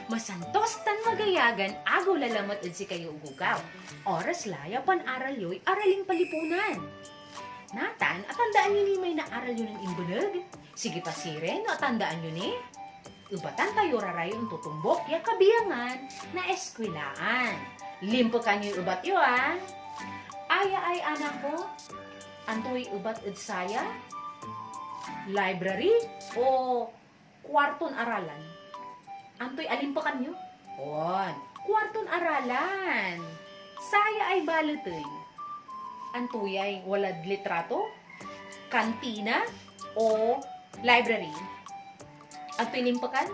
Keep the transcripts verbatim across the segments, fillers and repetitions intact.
Masantos tan magayagan agew la lamet ed sikayo, ogogaw. Oras la ya panaral yoy Araling Palipunan. Natan, atandaan yo ni may naaral yo nen imbeneg? Sige pa sirin, no atandaan yo ni? Ebatan tayo ra ray ontotombok ya kabiangan na eskwelaan. Limpekan yoy ebat yo, ah. Aya ay anak ko, antoy ebat ed saya? Library o kuarton aralan? Antoy alimpekan yo? On, kuarton aralan. Saya ay balet ey. Antoyay walad litrato? Kantina o library? Antoy limpekan?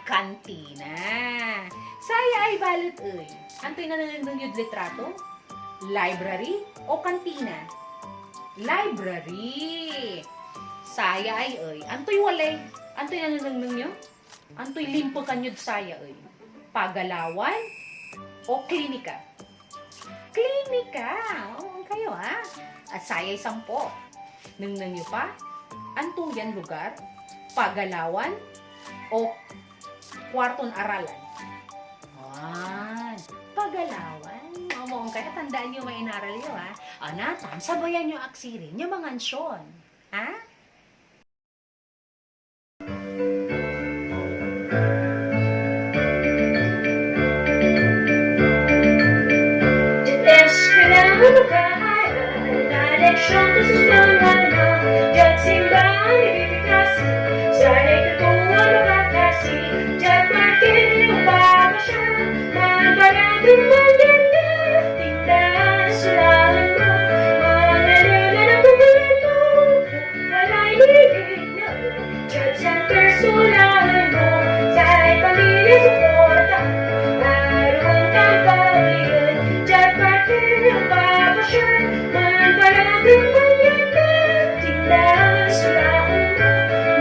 Kantina. Saya ay balet ey. Antoy nanenengneng yod litrato? Library o kantina? Library. Saya ay ey. Antoy walay? Antoy nanenengneng yo? Antoy limpekan yod saya ey? Pagalawan o klinika? Klinika! Oo, kayo, ha? At sayay sampo. Nengneng yo pa? Anto yan lugar? Pagalawan o kuarton aralan? Ah, pagalawan. Maong kayo, tandaan yo may inaral yo, ha? O, natan, sabayan yo ak sirin ya mangansyon. Ha? Diad eskwelaan makaaral, na leksyon tan susunod, diad simbahan ibibigkas, saray totoo a makakasi, diad parke o papasyal, manparati, manyanda, tindahan, sulaen mo, manaliw na nakukulanto, walay lilig na Diad center sulaen mo, say pamilya suporta, aroen tan pabligen, diad parke o papasyal, manparati, manyanda, tindahan, sulaen mo,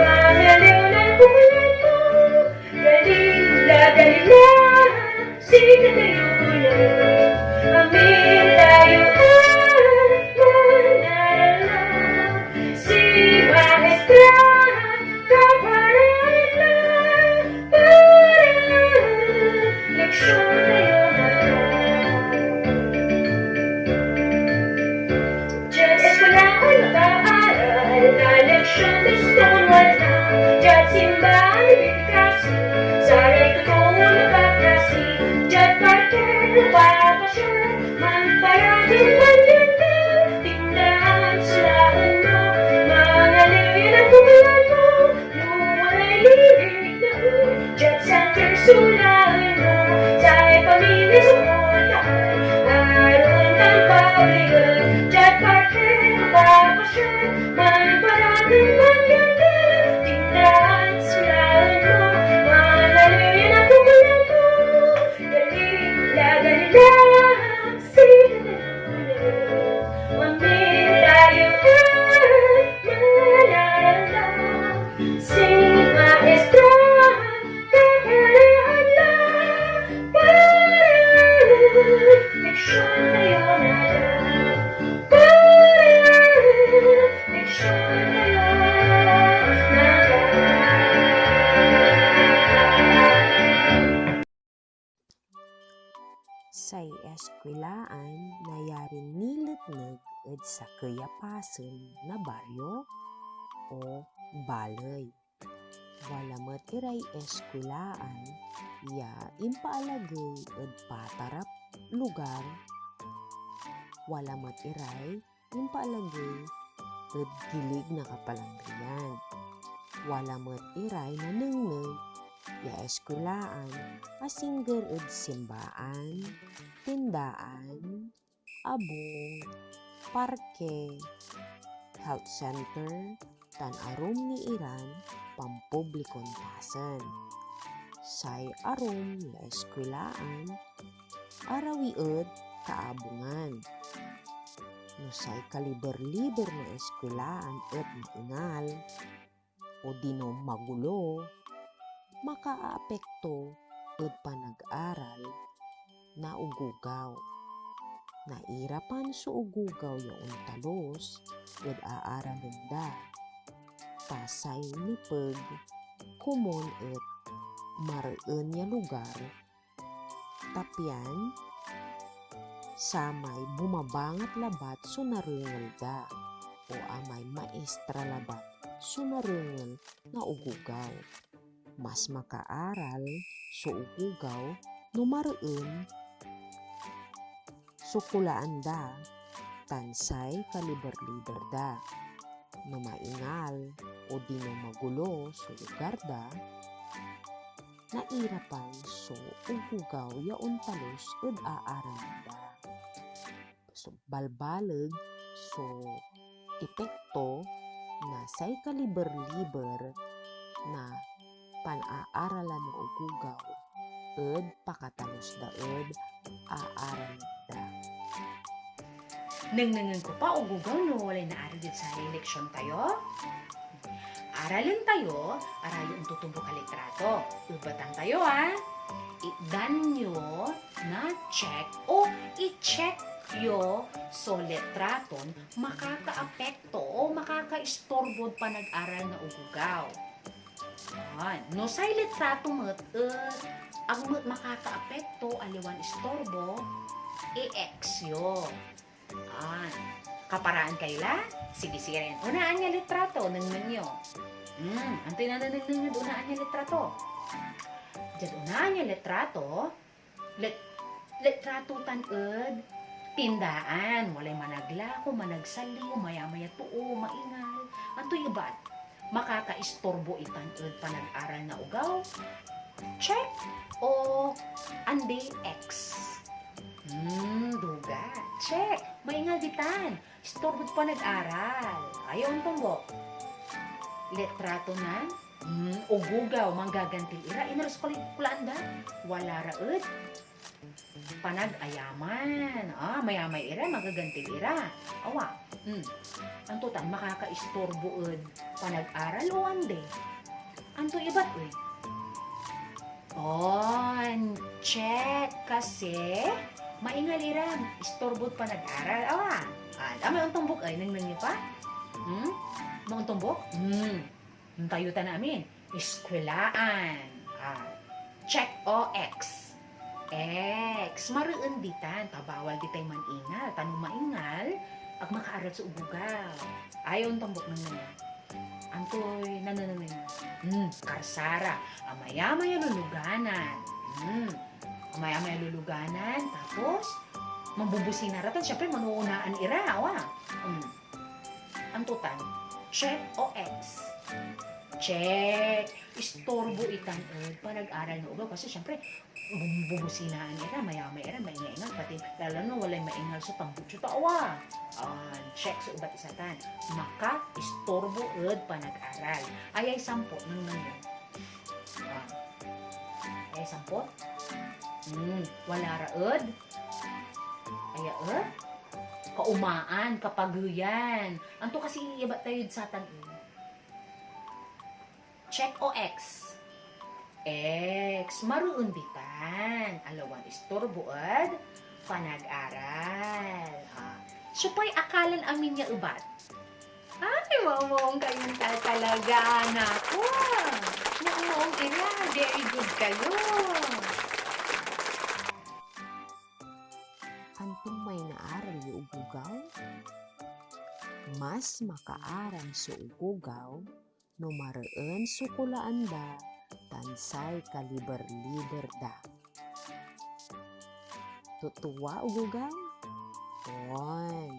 manyaliw na kukulanto, gali la, gali la. Sikatayo la, amin tayo ay manarala. Si Maestra, kaparaan la, para leksyon tayo na. Diad eskwelaan makaaral, na leksyon tan susunod na. Diad simbahan ibibigkas, saray totoo a makakasi. Diad parke o papasyal, manparati, manyanda, tindahan, sulaen mo, manyaliw na kukulanto, walay lilig na ey, diad center sulaen mo, say pamilya suporta, aroen tan pabligen, diad parke o papasyal, manparati, manyanda, tindahan, sulaen mo, manyaliw na kukulanto, gali la, gali la. Amin tayo ay manarala. Si Maestra, kaparaan la, para leksyon tayo na. Para leksyon tayo na. Say eskwelaan nayarin niletneg ed sakey a pasen na baryo o baley. Wala met iray eskwelaan ya impaalagey ed patarap lugar. Wala met iray impaalagey ed gilig na kapalangiyan. Wala met iray nanengneng ya eskwelaan a singger ed simbaan, tindaan, abung, parke, health center, tan arum ni iran pampublikon pasen. Say arum ya eskwelaan arawi ed kaabungan. No say kaliber-liber na eskwelaan et maingal, odino magulo, makaapekto ed panag-aral na ogogaw. Nairapan so ogogaw ya ontalos ed aaralen da, ta say nepeg komon et mareen ya lugar, ta pian samay bumabangat labat so narengel da, o amay maestra labat so narengel na ogogaw. Mas makaaral so ogogaw no mareen so kulaan da tan say kaliber-liber da. No maingal odino magulo so lugar da, nairapan so ogogaw ya ontalus ed aaralan da. So, balbaleg so epekto na say kaliber-liber na panaaralan na ogogaw ed pakatalus da ed aaralan da. Nengnengen ko pa, ogogaw, no walay naaral ed saray leksion tayo. Aralen tayo aray ontotombuk a litrato. Ebatan tayo, a. Itdan yo na check o i-check yo so litraton makakaapekto o makakaistorbod panag-aral na ogogaw. Yan. No say litrato met et ag met makakaapekto, aliwan istorbo, i-X yo. Yan. Kaparaan kayo la? Sige, sirin. Unaan ya litrato, nengneng yo. Hmm, antoy nanenengneng ed unaan ya litrato? Diad unaan ya litrato, lit-, litrato tan ed tindaan. Walay managlako, managsaliw, mayamay a too, maingal. Antoy ebat? Makakaistorbo itan ed panag-aral na ogaw? Check o andi, X? Hmm, duga. Check. Maingal ditan. Istorbod panag-aral. Aya ontombok. Litrato na, hmm, ogogaw, manggagantil ira. Iner so kali-, kulaan da? Wala ra et panag-ayaman. Ah, mayamay ira, magagantil ira. Awa. Hmm. Anto tan, makakaistorbo ed panag-aral o andi? Anto ebat, ey? On, check, kasi maingal ira, istorbod panag-aral. Awa. Ah, amay ontombok, ey, nengneng yo pa? Hmm? Amay ontombok? Hmm. Ontayo tan amin. Eskwelaan. Ah, check o X? X. Mareen ditan, ta bawal ditay man-ingal. Ta no maingal, ag makaaral so ogogaw. Aya ontombok, nengneng yo. Antoy nanenengneng yo? Hmm, karsara. Amayamay a luluganan. Hmm. Amayamay a luluganan. Tapos, manbubusina ra tan, siyempre, manoonaan ira, awa. Hmm. Anto tan? Check o X? Check. Istorbo itan ed panag-aral na ogaw. Kasi, siyempre, bum-, bubusinaan ira, mayamay ira, maingaingal, pati lalo no walay maingal so tambutso to, awa. Ah, check so ebat isa tan. Makaistorbo ed panag-aral. Ayay sampot, nengneng yo. Ah. Ayay sampot? Hmm, wala ra ed? Aya ed? Kaumaan, kapageyan. Anto kasi ebat tayod satan, eh? Check o X? X. Mareen ditan. Aliwan istorbo ed panag-aral. Ha? Siopay akalan amin ya ebat? Ay, maong-maong kayon tatalaga, anak ko. Maong-maong ira. Very good kayo. Anto may naaral ya ogogaw? Mas makaaral so ogogaw no mareen so kulaan da tan say kaliber-liber da. Totoo, ogogaw? On,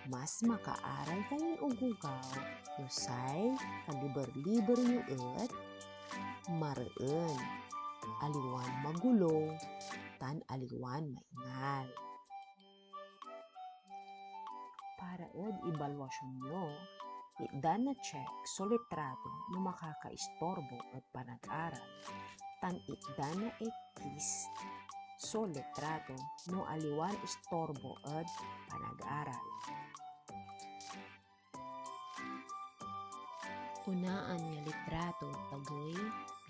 mas makaaral kayon ogogaw no say kaliber-liber yo et mareen, aliwan magulo, tan aliwan maingal. Para ed ibalwasyon yo, itdan na check so litrato no makakaistorbo ed panag-aral, tan itdan na ekis so litrato no aliwan istorbo ed panag-aral. Unaan ya litrato, tagey,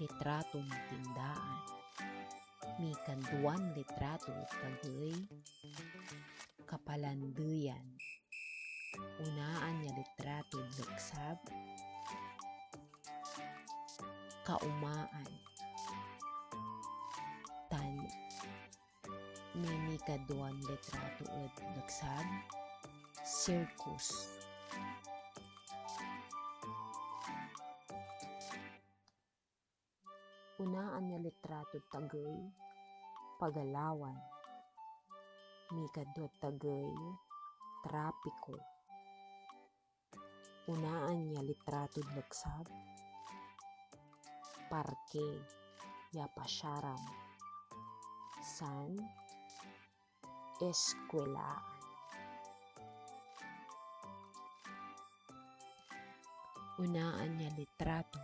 litrato na tindaan. Mikanduan litrato, tagey, kapalandeyan. Unaan ya litrato, leksab, kaumaan. tan may mikaduan litrato ed leksab, circus. Unaan ya litratod tagey, pagalawan. Mikadwad tagey, trapiko. Unaan ya litratod leksab, parke ya pasiaran. San, eskuelaan. Unaan ya litrato,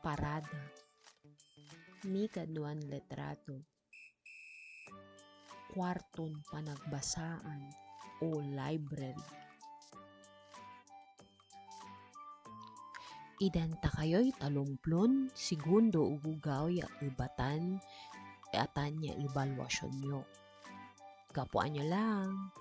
parada. Mikaduan litrato, kuarton panagbasaan o library. Itdan ta kayoy talomplon segundo ogogaw ya ebatan, atan ya ebalwasion yo. Gapoan yo lang.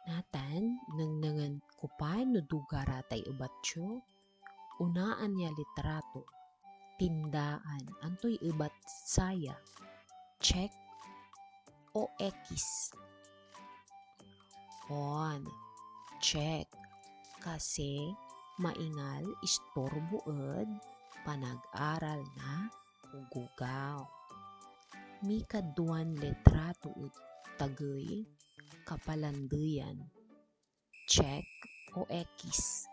Natan, nengnengen ko pa no duga ra tay ebat yo. Unaan ya litrato, tindaan. Antoy ebat saya? Check o ekis? On, check. Kasi maingal istorbo ed panag-aral na ogogaw. Mikaduan litrato ed tagey, kapalandeyan. Check o ekis?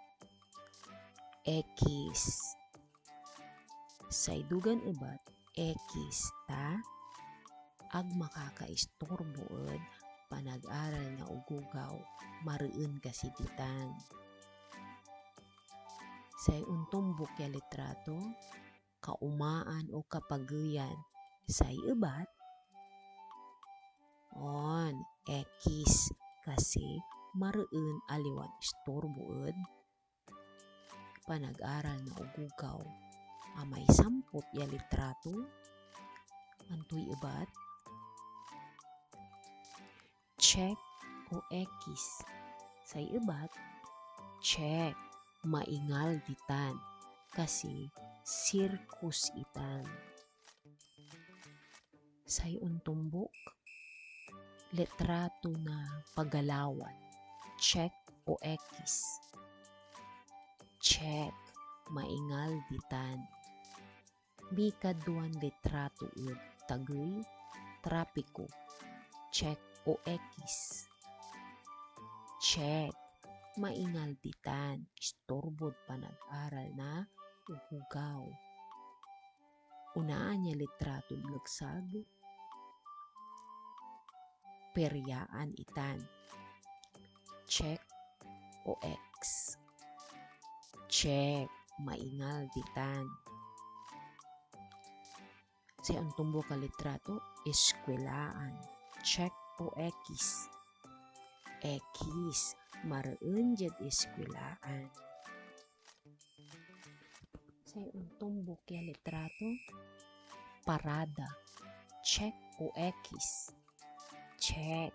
Ekis. Say dugan ebat, ekis, ta ag makakaistorbo ed panag-aral na ogogaw, mareen kasi ditan. Say ontombok ya litrato, kaumaan o kapageyan. Say ebat, on, ekis, kasi mareen aliwan istorbo ed panag-aral na ogogaw. Amay sampot ya litrato, antoy ebat? Check o ekis? Say ebat, check, maingal ditan, kasi sirkus itan. Say ontombok, litrato na pagalawan, check o ekis? Check, maingal ditan. Mikaduan litrato ed tagey, trapiko, check o ekis? Check, maingal ditan, istorbod panag-aral na ogogaw. Unaan ya litratod leksab, peryaan itan, check o ekis? Check, maingal ditan. Say ontombok a litrato, eskwelaan, check o ekis? Ekis, mareen diad eskwelaan. Say ontombok ya litrato, parada, check o ekis? Check,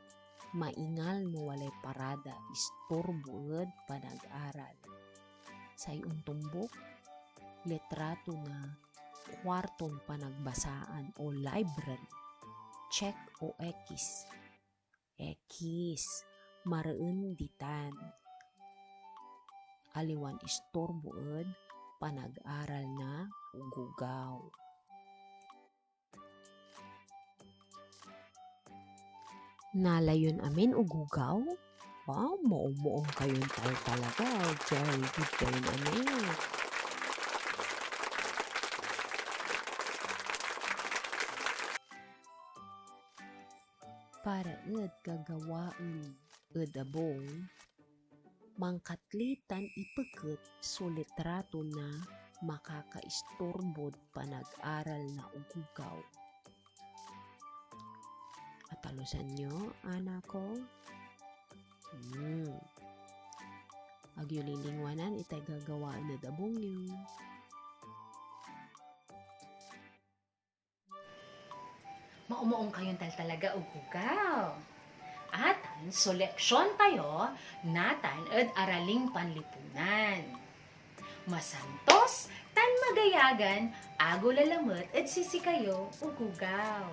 maingal no walay parada, istorbo ed panag-aral. Say ontombok, litrato na kuarton panagbasaan o library, check o ekis? Ekis, mareen ditan. Aliwan istorbo ed panag-aral na ogogaw. Nala yon amin ogogaw? Wow, maong-maong kayon tal-, talaga. Very good kayon amin. Para ed gagawaen ed abung, mankatli tan ipeket so litrato na makakaistorbod panag-aral na ogogaw. Atalusan yo, anak ko? Hmm. Agyo lilingwanan itay gagawaan ed abung yo. Maomaong kayon taltalaga, ogogaw. Atan so leksyon tayo natan ed Araling Panlipunan. Masantos tan magayagan ago lalamet ed sisikayo, ogogaw.